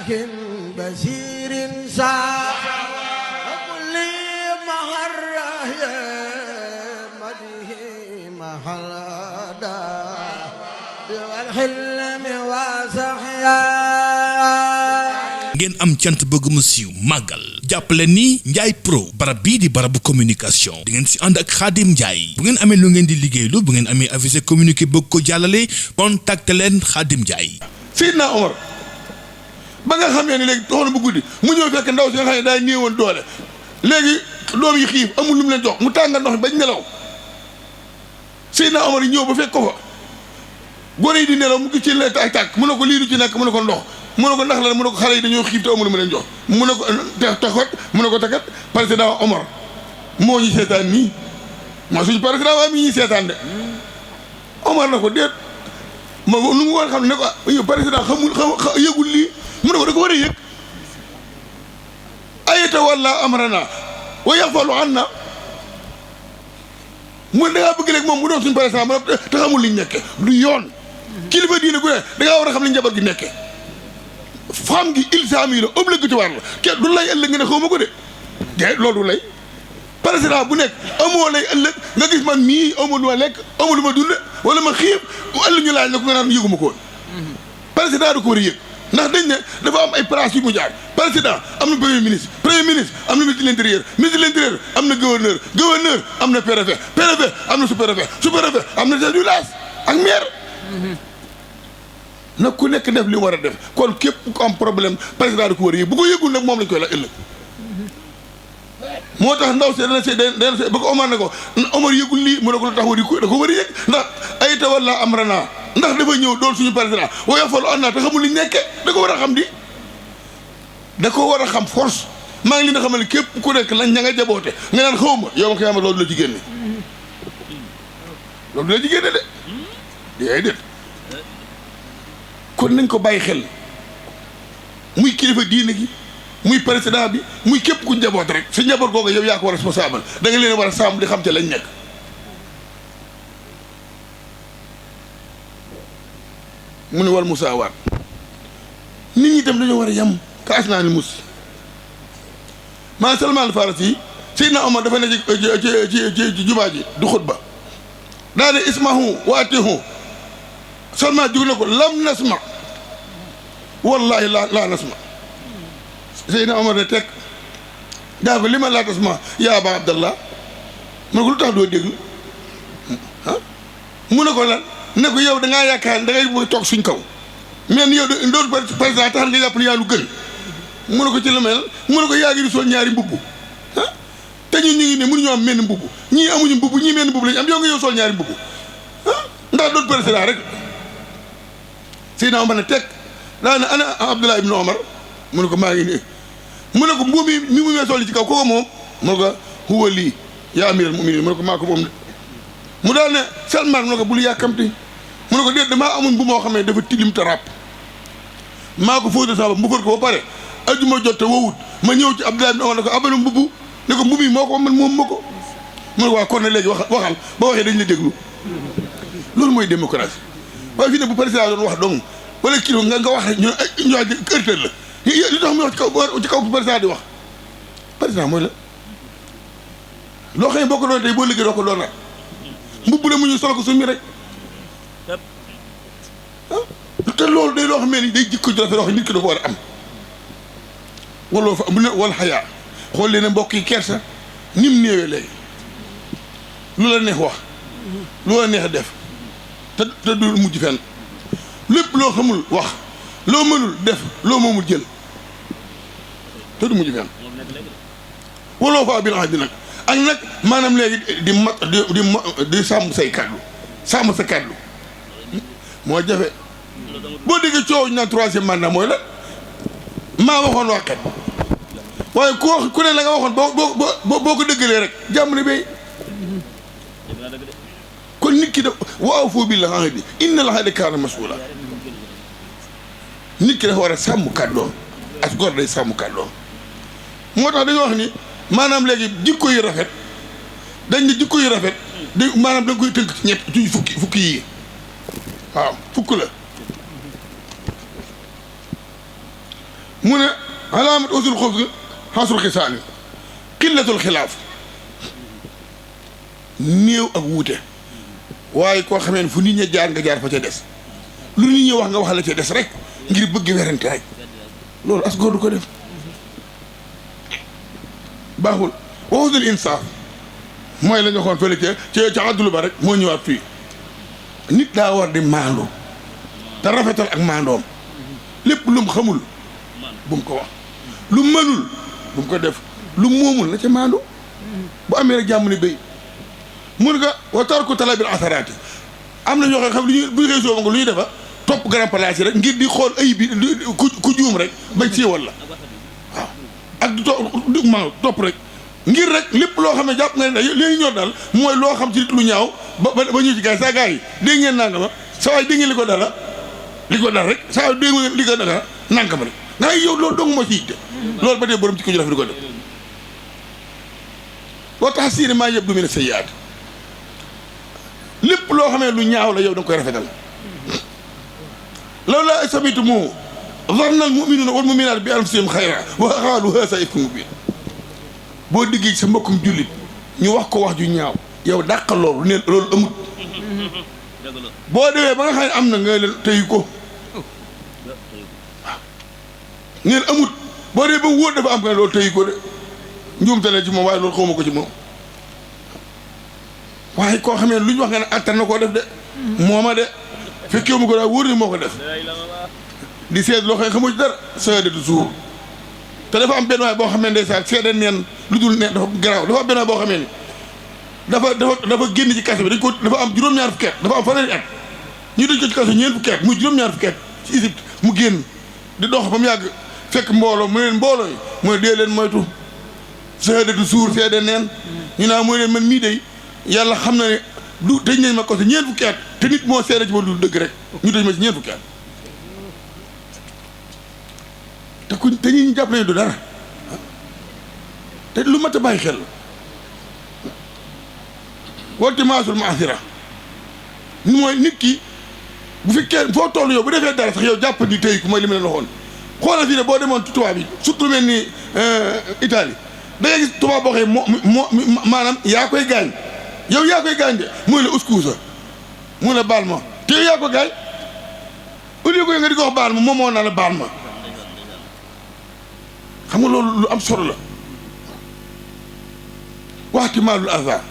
بشير ساعة كل مهرة مده محلدا والحلم واسحيا ngeen am cant bëgg mu siiw màggal jàppale ni Ndiaye Pro barab bii di barabu communication di ngeen si ànd ak Khadim Ndiaye bu ngeen amee lu ngeen di liggéeylu bu ngeen amee avisé communiqué bëgg ko jàllale contacte leen Khadim Ndiaye. Seydina Omar ba nga xamee ne léegi doxoon bu guddi mu ñëw fekk ndaw si nga xam ne daa néewoon doole léegi doom yi xiif amul lu mu leen jox mu tàngal ndox bañ nelaw Seydina Omar yi ñëw ba fekk ko fa gone yi di nelaw mu gis ci leen ay tàkk mu ne ko lii du ci nekk mu ne ko ndox mu ne ko ndax la mu ne ko xale yi dañoo xiif te amul lu mu leen jox mu ne ko taxat mu ne ko takat président Omar moo ñu seetaan nii moo suñu président waa mi ñuy seetaan de Omar na ko déet ma lu mu war xam ne ko yow président xamul yëgul lii mu ne ko da ko war a yëg ayata walla amrana wa yaxfalu anna mu ne da ngaa bëgg léegi moom mu doon suñu président ma te xamul liñ nekke du yoon kilifa diine gu ne da ngaa war a xam li njaboot gi nekke femme gi ilsaam yi la obligatoire la kenn du lay ëllëg nga ne xaw ma ko de loolu lay président bu nekk amoo lay ëllëg nga gis man mii amoo lu ma lekk amoo lu ma dund wala ma xiif ëllëg ñu laaj la ko nga naan yëguma ko woon président da ko war a yëg ndax dañ ne dafa am ay place yu mu jaar président am na premier ministre am na ministre de l'intérieur am na gouverneur am na préfet am na sous-préfet am na chef du village ak maire nag ku nekk def li mu war a def kon képp ku am problème président da ko war a yëg bu ko yëgul nag moom lañ koy la ëllëg moo tax ndaw si dana see ba ko Omar ne ko Omar yëgul lii mu ne ko lu tax da ko war a yëg ndax ay tawalla amrana ndax dafa ñëw doon suñu président waaye falu an naa te xamul li nekke da ko war a xam di da ko war a xam force maa ngi leen di xamal ne képp ku nekk lañ ña nga jaboote nga naan xaw ma yow ma koy amal loolu la ci génne loolu la ci génne de déedéet kon nañ ko bàyyi xel muy kilifa diine gi muy président bi muy képp ku njaboot rek sa njaboot googu yow yaa ko war a responsable da nga leen war a sàmm di xam te lañ nekk mu ne wal musaawaat nit ñi tam dañoo war a yem ka asnaa ni mus maa Salmaan al-Farisi Seydina Omar dafa ne ci jumaa ji du xutba daa ne ismahu wa atihu Salmaan jug na ko lam nasma wallahi laa nasma Seydina Omar ne teg daa ko li ma laa tasma yaa Aba Abdallah mu ne ko lu tax doo déglu mu ne ko lan ne ko yow da ngaa yaakaar da ngay bëgg toog suñ kaw mais yow doon président tax nga jàpp ne yaa lu gën mu ne ko ci la mel mu ne ko yaa ngi di sol ñaari mbubb te ñun ñu ngi ne mënuñoo am menn mbubb ñii amuñu mbubb ñii menn mbubb lañu am yow nga yow sol ñaari mbubb ndax doon président rek Seydina Omar ne teg daa ne ana Abdullah ibn Omar mu ne ko maa ngi nii mu ne ko mbubb mi mu mee sol ci kaw kooku moom mu ne ko huwa lii yaa amiral mu'minin mu ne ko maa ko moom de mu daal ne Salmaan mu ne ko bul yàkkamti mu ne ko déet damaa amoon bu moo xam ne dafa tilim te ràpp maa ko fóote sama mu fóot ko ba pare ajuma jot te wowut ma ñëw ci Abdullah ibn Omar ne ko abal mbubb ne ko mbubb yi moo ko man moom ma ko mu ne ko waa kon ne léegi waxal ba waxee dañ la déglu loolu mooy démocratie waaye fii ne bu président doon wax dong wala kii nga wax rek ñu ërtël la li tax muy wax ci kaw bu président di wax président mooy la loo xam ne boo ko doon tey boo liggéey doo ko doon nag mbubb la mu ñu solo ko suñu rek te loolu day loo xam ne ni day jikko ju rafet loo xam nit ki da ko war a am wala fa mu ne wala xayaa xool leen mbokk yi kersa ni mu néewee léegi lu la neex wax lu la neex def te du mujj fenn lépp loo xamul wax loo mënul def loo moomul jël te du mujj fenn waloo fa bil ahdi nag ak nag maanaam léegi di sàmm say kàddu sàmm sa kàddu moo jafe boo déggee coow ñu naan troisième mandat mooy la maa waxoon waxet waaye ku ne la nga waxoon boo ko dëggalee rek jàmm ne bay kon nit ki def waaw foo bi la ahdi inna al ahda kaana mas'uula nit ki dafa war a sàmm kàddoom as góor day sàmm kàddoom moo tax dañoo wax ni maanaam léegi jikko yu rafet dañ ne jikko yu rafet maanaam da nga koy tënk ci ñett ci fukki yi waaw fukk la mu ne alaamat usul xubs xasul xisaani xillatul xilaaf néew ak wuute waaye koo xamee ne fu nit ñi jaar nga jaar fa ca des lu nit ñi wax nga wax la ca des rek ngir bëgg werante rek loolu as góor du ko def baaxul waxusul insaaf mooy la ñu waxoon fële ca àddulu ba rek moo ñëwaat fii nit daa war di maandu te rafetal ak maandoom lépp lu mu xamul bu mu ko wax lu mënul bu mu ko def lu moomul na ca maandu bu amee rek jàmm ni béy mun nga wa tarku talabil asaraati am na ñoo xam lu bu ñu xëy sooba nga lu ñuy defa topp grand place yi rek ngir di xool ay bi ku juum rek bañ siiwal la waaw ak du topp rek ngir rek lépp loo xam ne jàpp nga ne li ñor daal mooy loo xam ci lu ñaaw ba ñu ci gars yi saa gars yi dégg ngeen nanga ma sa waay dégg ngeen li ko dara rek saa waay dégg ngeen li ko dara nanga ma rek nga yow loolu dong moo ci yitte loolu ba tey borom ci ko ñu def di ko def boo tax siine maa yëpp du mu ne sa yaat lépp loo xamee lu ñaaw la yow da nga koy rafetal loolu laa sabitu moo zanna al muminuuna wal muminaat bi anfusihim xayra wa qaalu haazaa ifkun mubiin boo diggee sa mbokkum jullit ñu wax ko wax ju ñaaw yow dàq loolu ne loolu amut boo demee ba nga xam ne am na nga leen tëyu ko waaw neen amut boo demee ba wóor dafa am nga loolu tëyu ko de njuumte la ci moom waaye loolu xawma ko ci moom waaye koo xamee lu ñu wax nga ne attan na koo def de mooma de fekkee mu ko daal wóor ni moo ko def di seet loo xam ne xamu ci dara seede du suur te dafa am benn waay boo xamee ndeysaan seede neen lu dul neen dafa garaaw dafa am benn waay boo xamee ni dafa génn ci kaso bi dañ ko dafa am juróom-ñaar fukki at dafa am fanweeri at ñu dañ ko ci kaso ñeent fukki at muy juróom-ñaar fukki at ci Égypte mu génn di dox ba mu yàgg fekk mbooloo mu leen mbooloo yi mu ne dee leen moytu seede du suur seede neen ñu naa mooy leen man mii day yàlla xam na ne du tëj nañ ma ko si ñeent fukki at te nit moo seede ci ma dul dëgg rek ñu tëj ma si ñeent fukki at te ñi ñu jàpp nañu du dara te lu mat a bàyyi xel warti maasul maasira mooy nit ki bu fi kenn foo toll yow bu defee dara sax yow jàpp ni tey ku mooy li ma leen waxoon xoolal fii ne boo demoon ci tubaab yi surtout lu mel ni Italie da ngay gis tubaab boo xëy maanaam yaa koy gaañ yow yaa koy gaañ de mooy la uskuusa mu ne baal ma te yow yaa ko gaañ au lieu que nga di ko wax baal ma moom moo naa la baal ma xam nga loolu lu am solo la waxti maalul azar